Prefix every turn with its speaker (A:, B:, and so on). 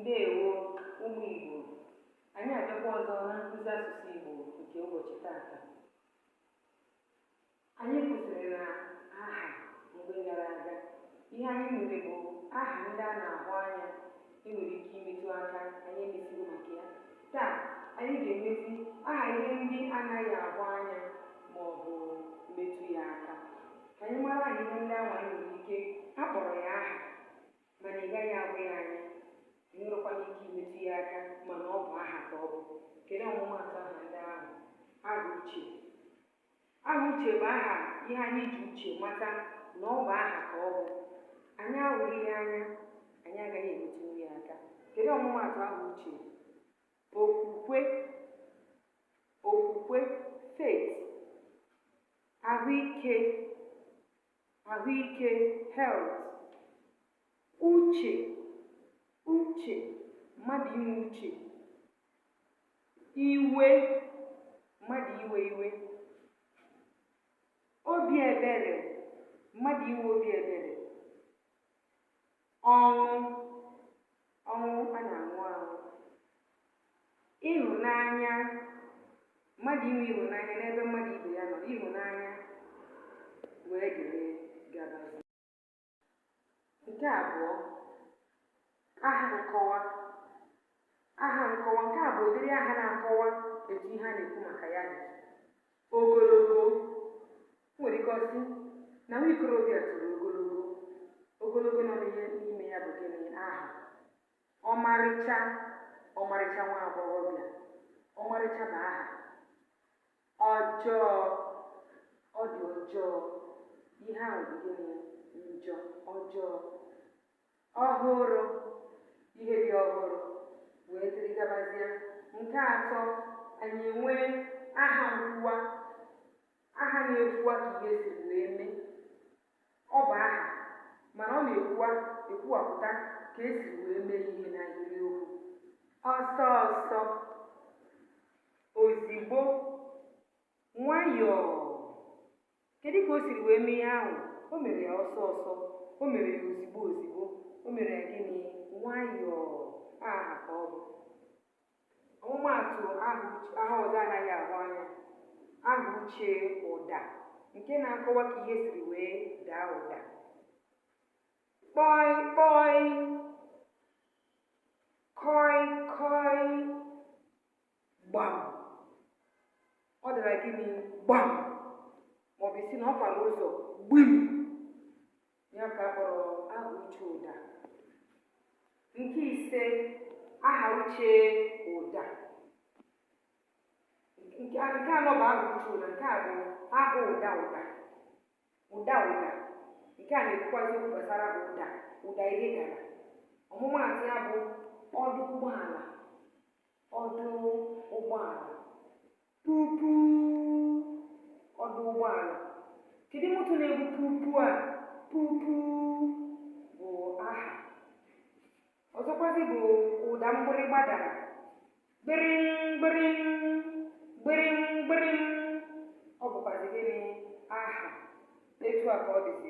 A: Ndewo ụmụ Igbo, anyị abịakwa ọzọ na nkụzi asụsụ Igbo nke ụbọchị taata. Anyị kwụsịrị na aha mgbe gara aga. Ihe anyị mere bụ aha ndị a na-ahụ anya e nwere ike imetụ aka, anyị emesigo maka ya. Taa, anyị ga-emezi aha ihe ndị anaghị ahụ anya ma ọ bụ metụ ya aka. Ka anyị mara aha ihe ndị ahụ anyị nwere ike a kpọrọ ya aha mana ị gaghị ahụ ya anya, ị nwerekwana ike imetụ ya aka, mana ọ bụ aha ka ọ bụ. Kedu ọmụmaatụ aha ndị ahụ? Aha uche. Aha uche bụ aha ihe anyị ji uche mata na ọ bụ aha ka ọ bụ. Anyị ahụghị ya anya, anyị agaghị emetụnwu ya aka. Kedu ọmụmaatụ aha uche? Okwukwe, okwukwe, faith. Ahụike, ahụike, health. Uche, uche, mmadụ inwe uche. Iwe, mmadụ iwe iwe. Obi ebere, mmadụ inwe obi ebere. Ọṅụ, ọṅụ a na-aṅụ aṅụ. Ịhụnanya, mmadụ inwe ịhụnanya n'ebe mmadụ ibe ya nọ, ịhụnanya, wee dịrị gabazie. Nke abụọ, aha nkọwa. Aha nkọwa, nke a bụ ụdịrị aha na-akọwa etu ihe a na-ekwu maka ya dị. Ogologo, nwere ike ọ sị na nwa ikorobịa toro ogologo. Ogologo nọ n'ime ya bụ gịnị? Aha. Ọmarịcha, ọmarịcha nwa agbọghọbịa. Ọmarịcha bụ aha. Ọjọọ, ọ dị ọjọọ. Ihe ahụ bụ gịnị? Njọ, ọjọọ. Ọhụrụ, ihe dị ọhụrụ, wee dịrị gabazie. Nke atọ, anyị enwee aha nkwuwa. Aha na-ekwuwa ka ihe siri wee mee. Ọ bụ aha, mana ọ na-ekwuwa ekwuwapụta ka e siri wee mee ihe n'ahịrịokwu. Ọsọ ọsọ, ozigbo, nwayọọ. Kedu ka o siri wee mee ihe ahụ? O mere ya ọsọ ọsọ, o mere ya ozigbo ozigbo, o mere ya gịnị? Nwayọọ. Aha ka ọ bụ. Ọmụmaatụ aha ọzọ anaghị ahụ anya, aha uche ụda, nke na-akọwa ka ihe siri wee daa ụda. Kpọi kpọi, kọi kọi, gbam. Ọ dara gịnị? Gbam. Maọbụ ị sị na ọ kwara ụzọ gbim. Ya ka a kpọrọ aha uche ụda. Nke ise, aha uche ụda. Nke anọ bụ aha uche ụda, nke a bụ aha ụda ụda. Ụda ụda. Nke a na-ekwukwazi okwu gbasara ụda, ụda ihe dara. Ọmụmaatụ ya bụ ọdụ ụgbọala, ọdụ ụgbọala. Pupu, ọdụ ụgbọala. Kedu moto na-egbu pupu a? Pupu bụ aha. Ọzọkwazi bụ ụda mgbịrịgba dara. Gbịrịm gbịrịm, gbịrịm gbịrịm. Ọ bụkwazi gịnị? Aha. Etu a ka ọ dịzi.